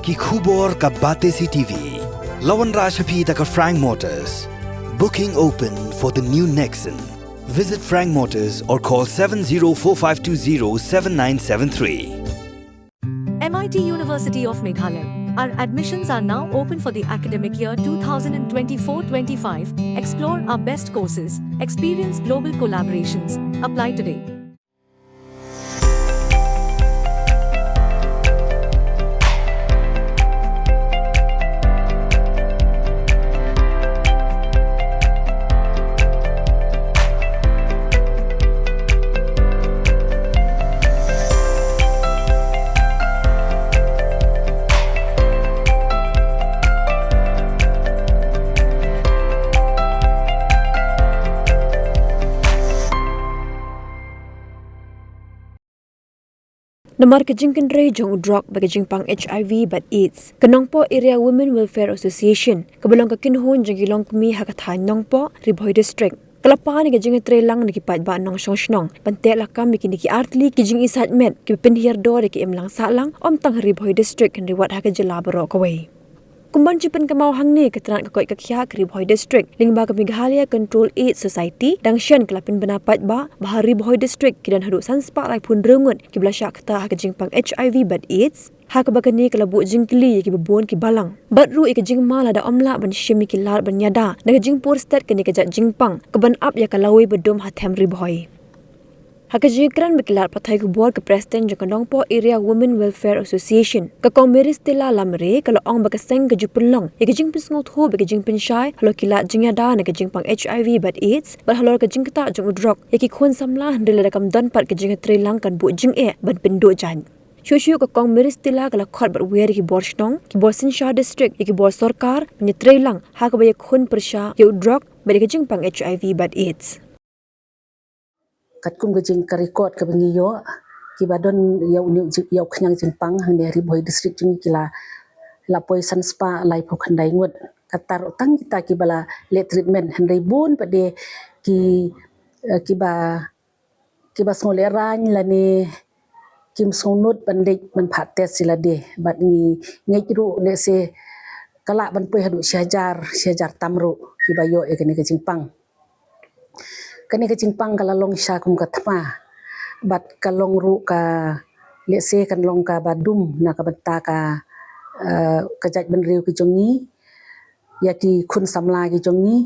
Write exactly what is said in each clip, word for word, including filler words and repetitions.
Ki khubor ka Batesi T V. La wanrah sha phi da ka Frank Motors. Booking open for the new Nexon. Visit Frank Motors or call seven zero four five two zero seven nine seven three. M I T University of Meghalaya. Our admissions are now open for the academic year two thousand twenty-four twenty-five. Explore our best courses, experience global collaborations. Apply today. Namar ka jingkynrei jong u drok bad ka jingpang H I V bad AIDS, ka Nongpoh Area Women Welfare Association, kaba long ka kynhun jong ki longkmie ha ka thaiñ Nongpoh, Ri Bhoi District, ka la pan ïa ka jingtreilang na ki paidbah nongshong shnong ban teh lakam ïa kine ki artylli ki jingisaitmet kiba pynhiar dor ïa ka imlang sahlang, ym tang ha Ri Bhoi District hynrei wat ha ka jylla baroh kawei. Kumban jingpynkynmaw hangne, ka tnat ka koit ka khiah ka Ri Bhoi District lyngba ka Meghalaya Control AIDS Society dang shen ka la pynbna paidbah ba ha Ri Bhoi District ki don haduh san spah laiphew hynriew ngut kiba la shah ktah ha ka jingpang H I V bad AIDS, ha kaba kane ka la buh jingkylli ïa kiba bun ki balang bad ruh ïa ka jingma lada ym lah ban shim ïa ki lad ban ïada na ka jingpur stet kane ka jait jingpang kaban ap ïa ka lawei ba dum ha them Ri Bhoi. Ha ka jingïakren bad ki lad pathai khubor, ka President jong ka Nongpoh Area Women Welfare Association, ka Kong Mary Stella Lamare, ka la ong ba ka seng ka ju pynlong ïa ka jingpynsngewthuh bad ka jingpynshai halor ki lad jingïada na ka jingpang H I V bad AIDS bad halor ka jingktah jong u drok ïa ki khun samla, hynrei lada kam don pat ka jingtreilang kan buh jingeh ban pynduh jait. Shuh shuh ka Kong Mary Stella ka la khot bad wer ïa ki bor shnong, ki bor synshar district, ïa ki bor sorkar ban ïatreilang ha kaba ïakhun pyrshah ïa u drok bad ïa ka jingpang H I V bad AIDS. Katkum ka jing ka record kaba ngi ïoh, kiba don ïa une u jing, ïa u khñiang jingpang hangne ha Ri Bhoi District jong ngi ki la, la poi san spah laiphew khyndai ngut. Katta ruh tang kita kiba la leh treatment, hynrei bun pat de ki, eh, kiba, kiba sngew lehraiñ lane kim sngewnud ban leit ban phah test ïa lade. Bad ngi ngeit ruh lehse ka lah ban poi haduh shi hajar, shi hajar tam ruh kiba ïoh ïa kane ka jingpang. Kane ka jingpang ka la long shisha kum ka thma. Bad ka long ruh ka, lehse kan long kaba dum na ka bynta ka, eh, ka jaitbynriew ki jong ngi, ïa ki khun samla ki jong ngi.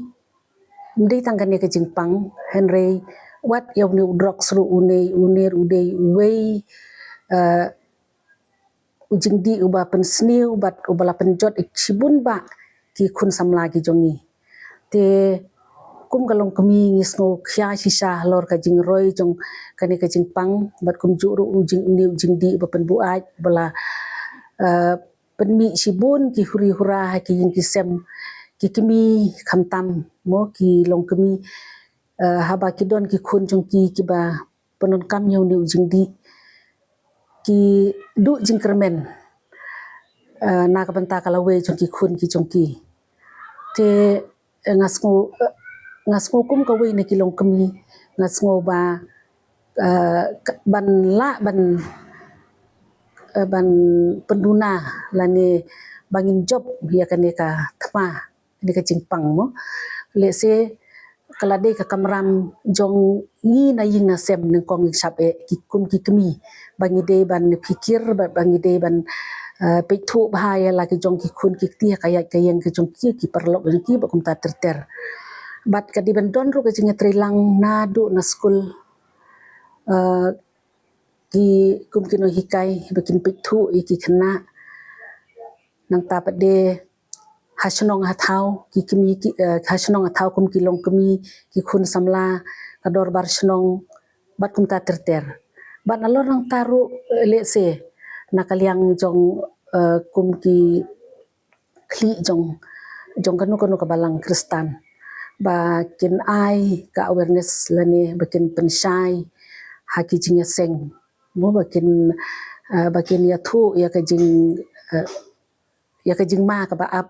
Ym dei tang kane ka jingpang, hynrei wat ïa une u drok ruh une, une ruh u dei uwei, eh, u jingdih uba pynsniew bad uba la pynjot ïa ki shibun bah ki khun samla ki jong ngi. Te kum ka longkmie ngi sngewkhia shisha halor ka jingroi jong kane ka jingpang, bad kumjuh ruh u jing, une u jingdih uba pynbuaid uba la, eh, pynmih shibun ki huri hura ha ki ïing ki sem, ki kmie khamtam mo, ki longkmie, eh, haba ki don ki khun jong ki kiba pyndonkam ïa une u jingdih, ki duh jingkyrmen, eh, na ka bynta ka lawei jong ki khun ki jong ki. Te, eh, nga sngew, eh, nga sngew kum kawei na ki longkmie, nga sngew ba, eh, ka, ban lah ban, eh, ban pynduna lane ba ngin jop ïa kane ka thma, kane ka jingpang mo. Lehse ka la dei ka kamram jong ngi na ïing na sem nyngkong, ngi shap eh ki kum ki kmie, ba ngi dei ban phikir, ba, ba ngi dei ban, eh, peit thuh bha ïa la ki jong ki khun ki kti ha ka ïaid ka ïeng ki jong ki, ki paralok jong ki bad kumta ter ter. Bad ka dei ban don ruh ka jingïatreilang naduh na skul, eh, ki kum ki nonghikai ba kin peit thuh ïa ki khynnah. Nangta pat de ha shnong ha thaw ki kmie ki, eh, ha shnong ha thaw kum ki longkmie, ki khun samla, ka dorbar shnong bad kumta ter ter. Bad nalor nangta ruh, eh, lehse na ka liang jong, eh, kum ki khlieh jong, jong kano kano ka balang Khristan, ba kin ai ka awareness lane ba kin pynshai ha ki jingïaseng mo, ba kin, eh, ba kin ïathuh ïa ka jing, eh, ïa ka jingma kaba ap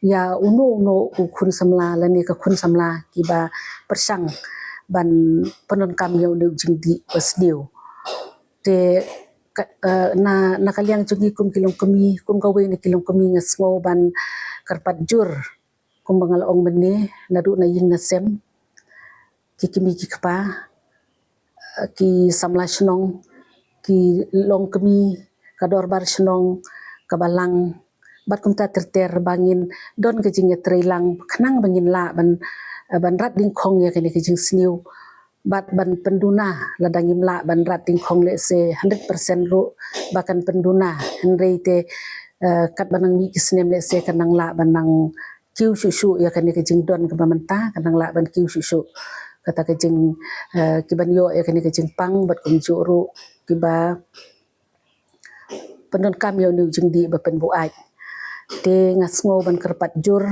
ïa uno uno u khun samla lane ka khun samla kiba pyrshang ban pyndonkam ïa une u jingdih ba sniew. Te ka, eh, na, na ka liang jong ngi kum ki longkmie, kum kawei na ki longkmie nga sngew ban kyrpad jur, kumba nga la ong mynne, naduh na ïing na sem, ki kmie ki kpa, eh, ki samla shnong, ki longkmie, ka dorbar shnong, ka balang, bad kumta ter ter ba ngin don ka jingïatreilang, khnang ba ngin lah ban, eh, ban rat dyngkhong ïa kane ka jingsniew. Bad ban pynduna, lada ngim lah ban rat dyngkhong lehse hundred percent ruh, ba kan pynduna, hynrei te, eh, katba nang mih ki snem lehse kan nang lah ban nang kiew shuh shuh ïa kane ka jingdon kaba mynta, kan nang lah ban kiew shuh shuh. Kata ka jing, eh, kiban ïoh ïa kane ka jingpang, bad kumjuh ruh kiba pyndonkam ïa une u jingdih ba pynbuaid. Te nga sngew ban kyrpad jur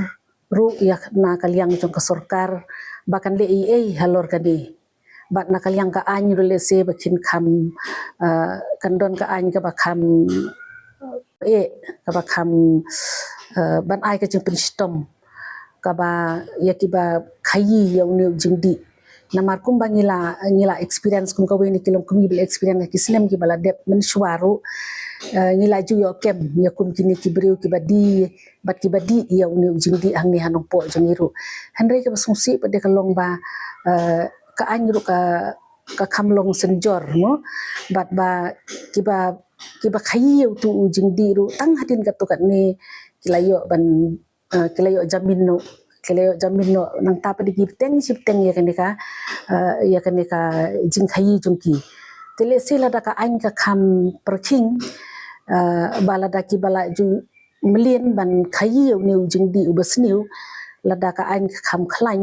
ruh ïa na ka liang jong ka sorkar, ba kan leh ei ei halor kane. Bad na ka liang ka aiñ ruh lehse ba kin kham, eh, kan don ka aiñ kaba kham, eh, kaba kham, eh, ban ai ka jingpynshitom kaba ïa kiba khaïi ïa une u jingdih. Namar kumba ngi la, ngi la experience kum kawei na ki longkmie ba la experience ha ki snem kiba la dep mynshuwa ruh, eh, ngi la ju ïoh kem ïa kum kine ki briew kiba die bad kiba dih ïa une u jingdih hangne ha Nongpoh jong ngi ruh. Hynrei kaba sngewsih pat de ka long ba, eh, ka aiñ ruh ka, ka kham long synjor mo, bad ba kiba, kiba khaïi ïa utu u jingdih ruh tang hadien katto katne ki la ïoh ban, eh, ki la ïoh jamin noh, ki la ïoh jamin noh, nangta pat de ki bteng shi bteng ïa kane ka, eh, ïa kane ka jingkhaïi jong ki. Te lehse lada ka aiñ ka kham pyrkhing, eh, ba lada kiba la ju mlien ban khaïi ïa une u jingdih uba sniew, lada ka aiñ ka kham khlaiñ,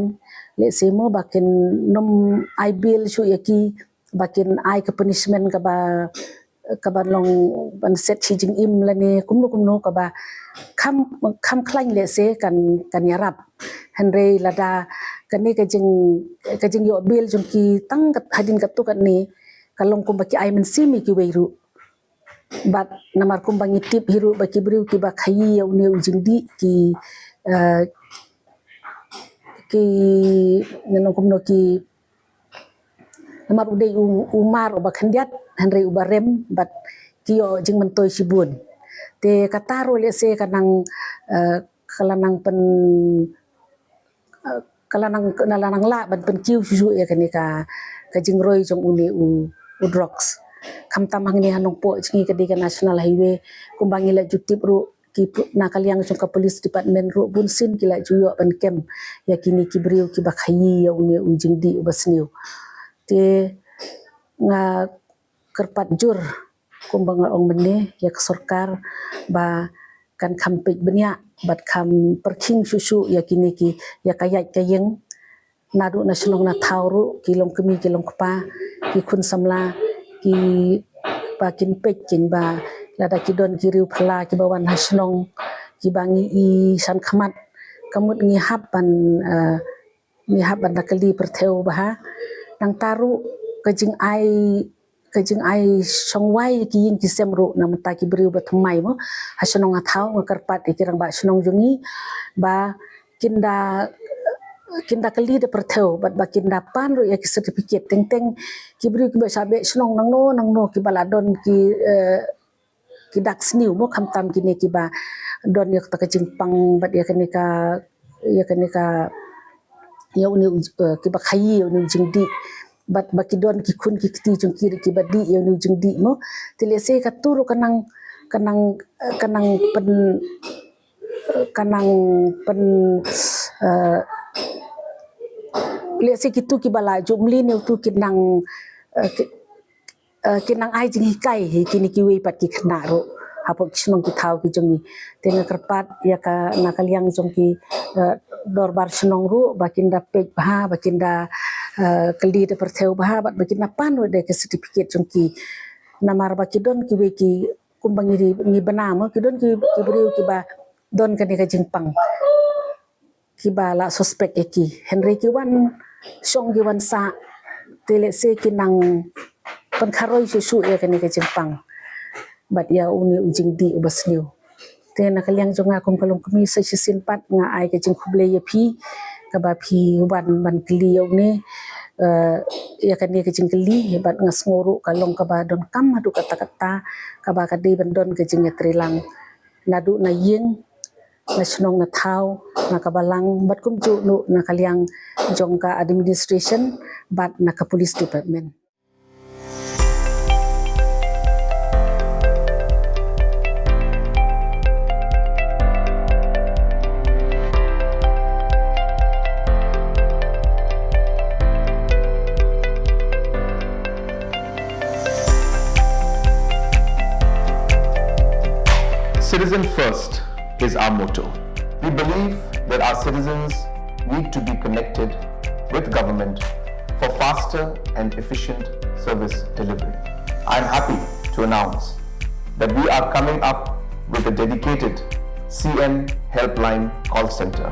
lehse mo ba kin nym ai bail shuh ïa ki, ba kin ai ka punishment kaba, kaba long ban set shi jingim lane kumno kumno kaba kham, kham khlaiñ lehse kan, kan ïarap. Hynrei lada kane ka jing, ka jingïoh bail jong ki tang kat, hadien katto katne, ka long kumba ki ai mynsiem ïa kiwei ruh. Bad namar kumba ngi tip hi ruh ba ki briew kiba khaïi ïa une u jingdih ki, eh, ki, ngan ong kumno ki, namar u dei u, u mar uba khyndiat, hynrei uba rem, bad ki ïoh jingmyntoi shibun. Te kata ruh lehse ka nang, eh, ka la nang pyn, eh, ka la nang, ka la nang lah ban pynkiew shuh shuh ïa kane ka, ka jingroi jong une u, u drugs. Khamtam hangne ha Nongpoh jong ngi ka dei ka National Highway, kumba ngi la ju tip ruh ki pu-, na ka liang jong ka police department ruh bunsien ki la ju ïoh ban kem ïa kine ki briew kiba khaïi ïa une u jingdih uba sniew. Te nga kyrpad jur kumba nga ong mynne ïa ka sorkar ba kan kham peit bniah bad kham pyrkhing shuh shuh ïa kine ki, ïa ka ïaid ka ïeng naduh na shnong na thaw ruh, ki longkmie ki longkpa, ki khun samla, kiba kin peit kin ba lada ki don ki riew phylla kiba wan ha shnong kiba ngi i shan khmat, ka mut ngi hap ban, eh, ngi hap ban da kylli pyrthew bha. Nangta ruh ka jingai, ka jingai shongwai ïa ki ïing ki sem ruh na bynta ki briew ba thymmai mo ha shnong ha thaw, nga kyrpad ïa ki rangbah shnong jong ngi ba kin da, kin da kylli da pyrthew bad ba kin da pan ruh ïa ki certificate. Teng teng ki briew kiba shah beh shnong nangno nangno kiba la don ki, eh, ki dak sniew mo, khamtam kine kiba don ïa kata ka jingpang bad ïa kane ka, ïa kane ka, ïa une u, eh, kiba khaïi ïa une u jingdih bad ba ki don ki khun ki kti jong ki ruh kiba dih ïa une u jingdih mo. Te lehse katu ruh ka nang, ka nang, eh, ka nang pyn, eh, ka nang pyn, eh, lehse kitu kiba la ju mlien ïa utu ki nang, eh, ki, eh, ki nang ai jinghikai hi kine kiwei pat ki khynnah ruh hapoh ki shnong ki thaw ki jong ngi. Te nga kyrpad ïa ka, na ka liang jong ki, eh, dorbar shnong ruh ba kin da peit bha, ba kin da, eh, kylli da pyrthew bha bad ba kin da pan ruh da ka certificate jong ki. Namar ba ki don kiwei ki, kumba ngi, ngi bna mo, ki don ki, ki briew kiba don kane ka jingpang, kiba la suspect ïa ki. Hynrei ki wan shong ki wan sah, te lehse ki nang pynkharoi shuh shuh ïa kane ka jingpang bad ïa une u jingdih uba sniew. Te na ka liang jong nga kum ka longkmie sa shisien pat nga ai ka jingkhublei ïa phi kaba phi wan ban kylli ïa une eh, ïa kane ka jingkylli, bad nga sngew ruh ka long kaba donkam haduh katta katta, kaba ka dei ban don ka jingïatreilang naduh na ïing, na shnong na thaw, na ka balang, bad kumjuh ruh na ka liang jong ka administration bad na ka police department. Citizen first is our motto. We believe that our citizens need to be connected with government for faster and efficient service delivery. I am happy to announce that we are coming up with a dedicated C M Helpline call center.